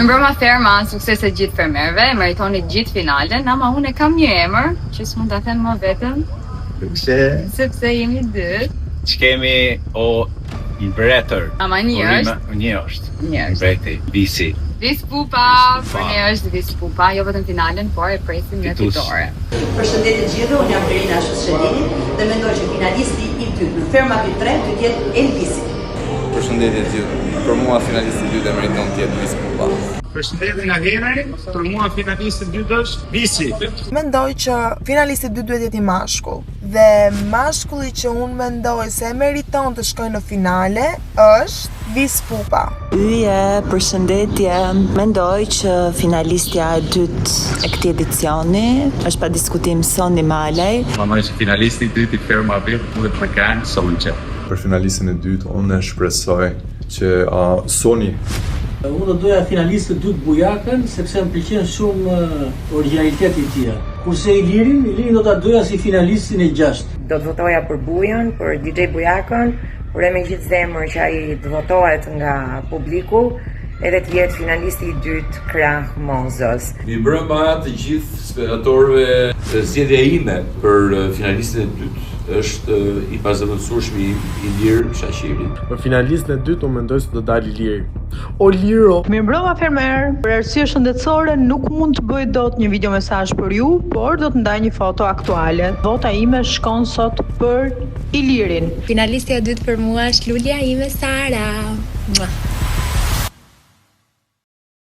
Mirëmbrëma ferma, suksese gjithë fermerëve, meritoni gjithë finalen, ama unë e kam një emër që s'mund ta them më vetëm. Sepse sepse jemi dy. Ç'kemi o mbretër. Ama një është. Një është. Një është. Mbreti, Visi. Vis Pupa, për ne është Vis Pupa, jo vetëm finalen, por e presim në fitore. Përshëndetje të gjithëve, unë jam Blerina Shushelini dhe mendoj që finalisti i dytë në Ferma VIP 3 do të jetë Elvisi. Përshëndetje të gjithëve. Për mua finalisti i dytë e meriton të jetë Vis Pupa. Përshëndetje nga Henri, për mua finalisti i dytë është Visi. Mendoj që finalisti i dytë duhet të jetë një mashkull. Dhe mashkulli që unë mendoj se e meriton të shkojë në finale është Vis Pupa. Yje, përshëndetje. Mendoj që finalistja e dytë e këtij edicioni është pa diskutim Soni Malaj. Mendoj që finalisti i dytë i Ferma VIP duhet të kenë Sonçe. Për finalistin e dytë unë shpresoj që uh, Soni Unë do doja finalist të dytë Bujakën sepse më pëlqen shumë origjinaliteti i tij. Kurse Ilirin, Ilirin do ta doja si finalistin e gjashtë. Do të votoja për Bujën, për DJ Bujakën, uroj me gjithë zemër që ai të votohet nga publiku edhe të jetë finalisti i dytë krah Mozës. Mirëmbrëma të gjithë spektatorëve. Zgjedhja ime për finalistin e dytë është i pazëvendësueshmi Ilir Shaqiri. Për finalistin e dytë unë mendoj se do dalë Iliri. O Liro! Mirëmbrëma fermerë, për arsye shëndetësore nuk mund të bëj dot një video mesazh për ju, por do të ndaj një foto aktuale. Vota ime shkon sot për Ilirin. Finalistja e dytë për mua është Lulja ime Sara. Mua.